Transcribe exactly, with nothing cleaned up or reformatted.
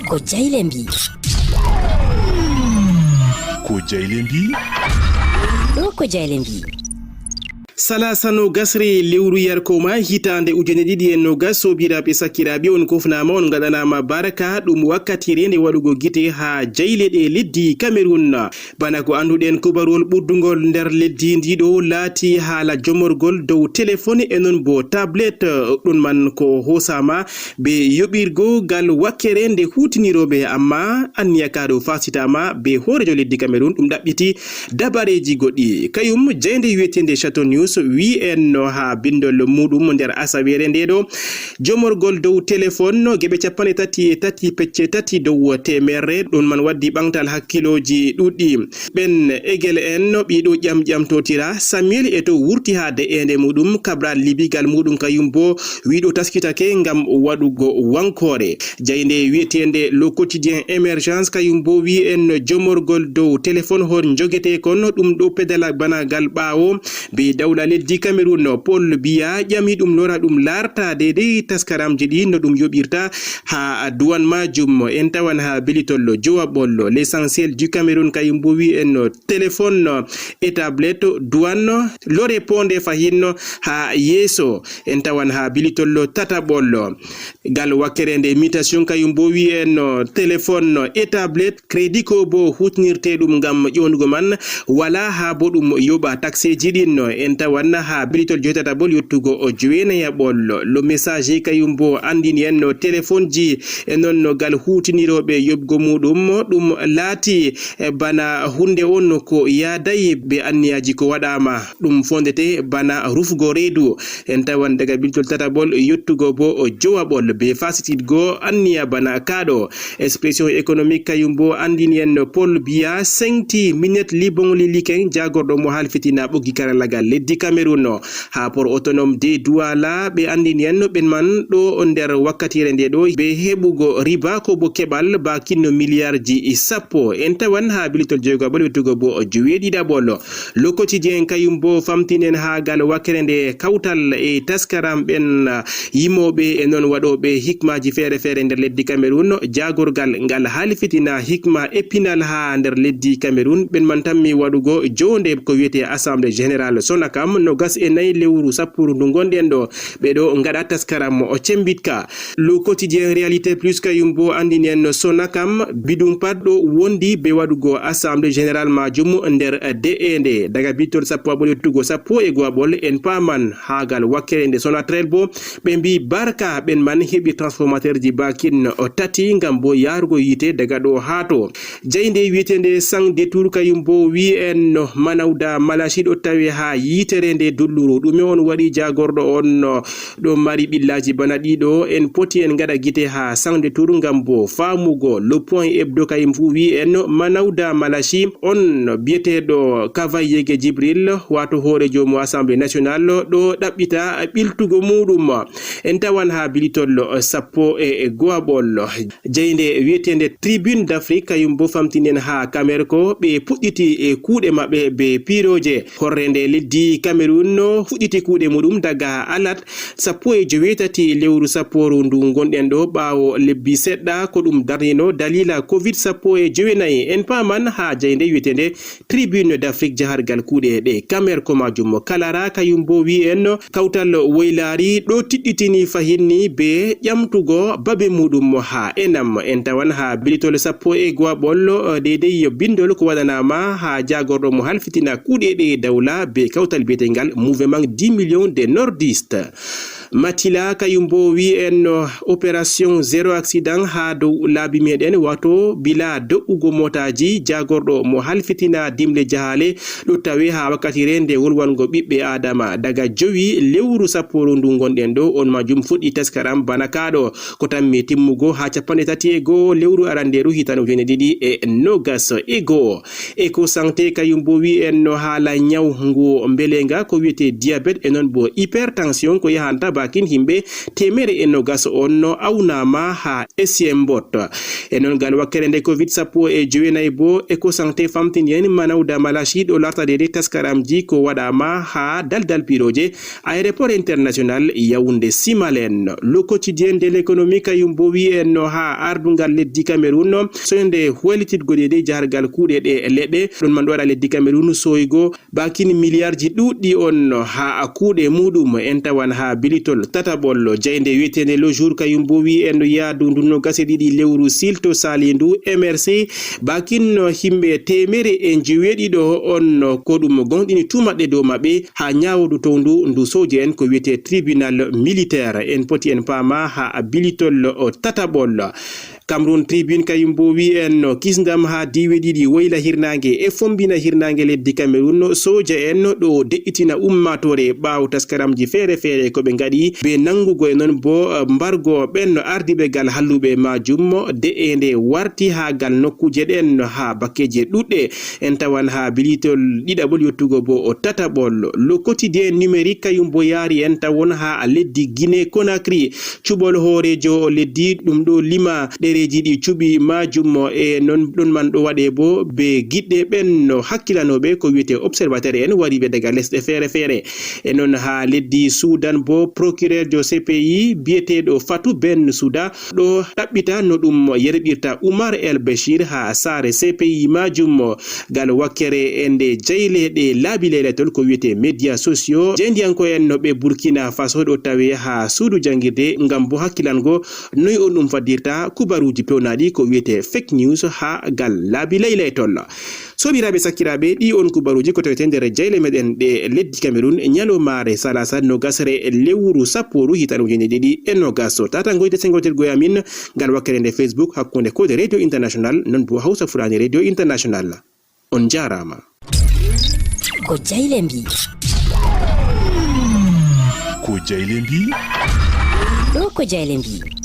Ko jayle mbi. Ko jayle mbi. Ɗo ko jayle mbi. Salasano gasre lewru yarkoma hitaande ujene ɗiɗi e nogas, sobiraɓe sakkiraɓe, on kofnama, on gaɗanama baraka. Ɗum wakkatire nde waɗugo gite ha jayle ɗe leddi Cameroun. Bana ko annduɗen, kubarwol ɓurdugol nder leddi ndiɗo laati haala jomorgol dow telefon e non bo tablet. Ɗum man ko hosama be yoɓirgo gal wakkere nde hutiniroɓe, amma anniya ka ɗo fasitama be hoorejo leddi Cameroun, ɗum ɗaɓɓiti dabareji goɗɗi. Kayum, jeyde wi'etende Château News wi'en no ha bindol muɗum nder asawere nde ɗo, jomorgol dow telefon no geɓe capanɗe tati e tati pecce tati dow temerre, ɗum man waddi ɓantal hakkiloji ɗuɗɗi. Ɓen egel en no ɓiɗo ƴamƴamtotira, Samuel Eto'o wurti ha de'ende muɗum, kabral libigal muɗum kayum bo wiɗo taskitake ngam waɗugo wankore. Jayde wi'etende Le Quotidien Émergence kayum bo wi'en jomorgol dow telefon hon jogete kon, ɗum ɗo pedala banagal ɓawo be dawla leddi Cameroun. Paul Biya ƴami ɗum lora ɗum larta deydey taskaramji ɗi no ɗum yoɓirta ha duwan majum. En tawan ha bilitollo jowa ɓollo L'Essentiel du Cameroun kayum bo wi'en téléphone et tablette, duwan lore ponde fahin ha yeeso. En tawan ha bilitollo tataɓollo. Gal wakkere nde Mutation kayum bo wi'en no téléphone et tablette, crédit ko bo hutinirte ɗum ngam ƴonugo man wala ha bo ɗum yoɓa taxeji ɗin. No en tawan ha bilitol joytataɓol yottugo o jowenayaɓol. Le Messager kayum bo andini en no téléphone ji e non no gal hutiniroɓe yoɓgo muɗum ɗum laati e bana hunde on ko yaadayi be anniyaji ko waɗama. Ɗum fondete bana rufgo reedu. En tawan daga biltol tataɓol yottugo bo o jowaɓol be fasititgo anniya bana kaɗo. Expression économique kayum bo andini en no Paul Biya sengti Minette Libongli Liken, jagorɗo mo halfitina ɓoggi karallagal leddi Cameroun. Ha port autonome de Douala ɓe andini en no ɓen man ɗo nder wakkatire nde ɗo be heɓugo riba ko bo keɓal ba kinno miliyarji sappo. En tawan ha bilitol joygaɓol wettugo bo joweɗiɗaɓol. Le Quotidien kayum bo famtinen ha gal wakkere nde kawtal e taskaram ɓen yimoɓe e non waɗoɓe hikmaji feere feere nder leddi Cameroun, jagorgal ngal halfitina hikma e pinal ha nder leddi Cameroun. Ɓen man tammi waɗugo jonde ko wiyete Assemblée Générale Sonacam no gas e nayi lewru sappo ndu gonɗen ɗo. Ɓe ɗo ngaɗa taskaram o cembitka. Le Quotidien Réalité Plus kayum bo andini en no Sonacam bidum pat ɗo wondi be waɗugo Assemblée Générale majum nder de'ende daga bitol sappo aɓol yottugo sappo e go'aɓol. En paman ha gal wakkere nde Sonatrel bo ɓe mbi barka ɓen man heɓi transformateur ji bakin o tati ngam bo yarugo yite daga ɗo ha to. Jayde wi'etende Sang Detour kayum bo wi'en no Manawda Malashi ɗo tawe ha yitere nde dulluru. Ɗume on waɗi jagorɗo on no ɗo mari ɓillaji bana ɗiɗo? En poti en gaɗa gite ha Sang Detour ngam bo famugo. Le Point Hebdo kayum fu wi'en no Manawda Malashi on biyeteɗo Kavayege Jibril, wato hoorejo mo Assemblée Nationale, ɗo ɗaɓɓita ɓiltugo muɗum. En tawan ha bilitol sappo e go'aɓol. Jeyde wi'etende Tribune d'Afrique kayum bo famtinen ha Kamerko ɓe puɗɗiti e kuuɗe maɓɓe be piroje. Horre nde leddi Cameroun no fuɗɗiti kuuɗe muɗum daga alat sappo e joweetati lewru sapporu ndu gonɗen ɗo ɓawo lebbi seɗɗa ko ɗum darnino dalila covid sappo e jowenayi. En paman ha jayde wi'etende Tribune d'Afrique jahargal kuuɗe ɗe Kamerko majum mo Kalara kayum bo wi'en kawtal woylari ɗo tiɗɗitini fahinni be ƴamtugo babe muɗum mo ha enam. En tawan ha bilitol sappo e go'aɓol deydey bindol ko waɗanama ha jagorɗo mo halfitina kuuɗe ɗe dawla be kawtal biyetegal Mouvement dix millions de Nordistes. Matila kayum bo wi'en opération zéro accident ha dow laabi meɗen, wato bila do'ugo motaji. Jagorɗo mo halfitina dimle jahale ɗo tawe ha wakkatire nde wolwango ɓiɓɓe adama daga jowi lewru sapporu ndu gonɗen ɗo. On majum fuɗɗi taskaram bana kaɗo ko tammi timmugo ha capanɗe tati e go'o lewru aranderu hitande ujine ɗiɗi e nogas e go'o. Eco Santé kayum bo wi'en no haala nyaw ngu mbelenga ko wiyete diabète e non bo hypertension ko yahanta Akin himɓe teemere e nogas on no awnaama haa Esiembot. E noon, gal wakkere nde covid sappo e joweenayi bo, Eco Santé famtini en manawda Malashi ɗo lartadeede taskaramji ko waɗaama haa daldal pirooje aéroport international Yaoundé Simalen. Le Quotidien de l'Économie kayum bo wi'i en no haa ardungal leddi Cameroun no sonde hoylititgo deede jahargal kuuɗe ɗe leɗɗe. Ɗon man ɗo waɗa leddi Cameroun soygo bakin miliyarji ɗuuɗɗi on haa kuuɗe muɗum. En tawan haa bilitol tataɓol jaynde wi'eteende Le Jour kayum bo wi'i en no yaadu ndu no gase ɗiɗi lewru silto salindu M R C bakin no himɓe teemere e njoweeɗiɗo on no ko ɗum gonɗini tuumaɗe dow maɓɓe haa ñaawdu towndu ndu sooje en ko wi'etee tribunal militaire. En poti en paama haa bilitol o tataɓol. Cameroun Tribune kayum bo wi'i en no kisndam haa diiwe ɗiɗi woyla hirnaange e fombina hirnaange leddi Cameroun. Sooja en ɗo de'itina ummaatoore ɓaawo taskaramji feere-feere ko ɓe ngaɗi be nanngugo e noon bo, eh, mbargo ɓen no ardiiɓe gal halluɓe majum. De'eende warti haa gal nokkuuje ɗen haa bakkeeje ɗuɗɗe. En tawan haa bilitol ɗiɗaɓol yottugo bo o tataɓol. Le Quotidien Numérique kayum bo yaari en tawon haa leddi Guinée Conakry. Cuɓol hooreejo leddi ɗum ɗo lima ɗereeji ɗi cuɓi majum e noon ɗon man ɗo waɗe bo be giɗɗe ɓen no hakkilanooɓe ko wi'etee observateur en wariiɓe daga lesɗe feere-feere. E noon haa leddi Sudan bo procureurjo C P I bi'eteeɗo Fatou Bensouda ɗo ɗaɓɓita no ɗum yerɓirta Oumar El Béchir haa saare C P I majum. Gal wakkere e nde jayleeɗe laabi laylatol ko wi'etee médias sociaux. Jeyndiyanko'en no ɓe Burkina Faso ɗo tawe haa suudu janngirde ngam bo hakkilango noy on ɗum faddirta kubaruuji pewnaaɗi ko wi'etee fake news haa gal laabi laylatol. Soobiraaɓe sakkiraaɓe, ɗi on kubaruuji ko tawetee nder jayle meɗen ɗe leddi Cameroun ñalawmaare salaasa nogasre lewru sappooru hitaande ujine ɗiɗi e nogas. Tata ngoyde sengotirgo e amin ngal wakkere nde Facebook hakkunde Koode Radio International non bo Hausa Fulani Radio International. On jaaraama. Ko jayle mbi. Ko jayle mbi. Ɗo ko jayle mbi.